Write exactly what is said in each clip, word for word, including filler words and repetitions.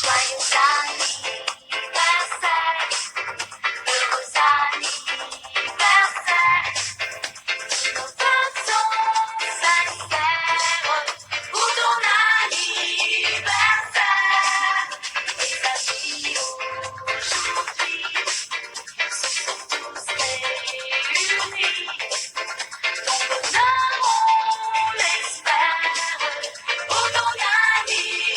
Joyeux anniversaire, heureux anniversaire. Nous nous fêtons sincère pour ton anniversaire. Et la vie aujourd'hui, ce sont tous réunis. Ton bonheur, on l'espère, pour ton anniversaire.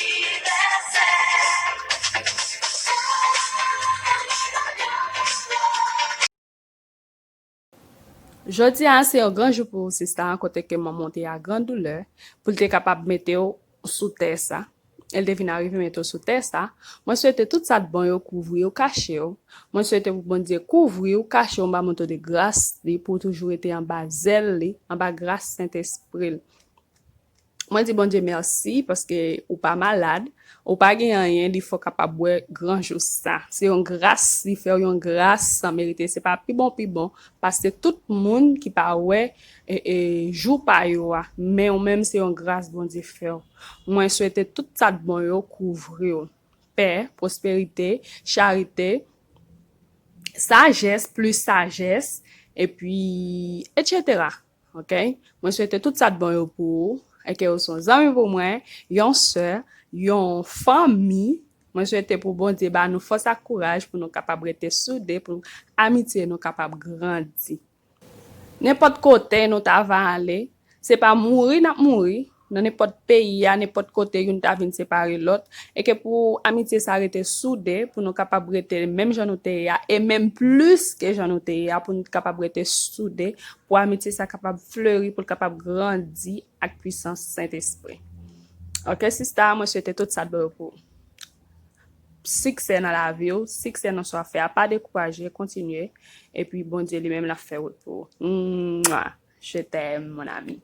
Jodi a, se yon gran jou pou ou, sista, kote ke manman w te a gran doulè, pou l te kapab mete w sou tè sa. E l te vin arive mete w sou tè sa. Mwen swete tout sa k bon yo kouvri w, kache w. Mwen swete pou Bondye kouvri w, kache w anba manto de gras li, pou w toujou rete anba zèl li, anba gras Sentespri l. Mwen di Bondye mèsi paske ou pa malad, ou pa gen anyen, li fè w kapab wè gran jou sa. Se yon gras, li fè w yon gras san merite. Se pa pi bon, pi bon, pase tout moun ki pa wè e, e, jou pa yo a. Men ou menm, se yon gras Bondye fè w. Mwen swete tout sa k bon yo kouvri w. Pè, pwosperite, charite, sajès, plis sajès, epi, etsetera. Ok? Mwen swete tout sa k bon yo pou ou, e ke ou se yon zanmi pou mwen, yon sè, yon fanmi. Mwen swete pou Bondye ba nou fòs ak kouraj pou nou kapab rete soude, pou amitye nou kapab grandi. Nenpòt kote nou ta va ale, se pa mouri n ap mouri, nan nenpòt peyi a, nenpòt kote youn ta vin separe lòt, e ke pou amitye sa rete soude, pou nou kapab rete menm jan nou te ye a, e menm plis ke jan nou te ye a, pou nou kapab rete soude, pou amitye sa kapab fleri, pou l kapab grandi ak pwisans Sentespri. Ok, sista, mwen swete tout sa k bon yo pou ou. Siksè nan lavi w, siksè nan sa w ap fè a, pa dekouraje, kontinye, epi Bondye li menm l ap fè wout pou ou. Mwa! Je t'aime, mon ami.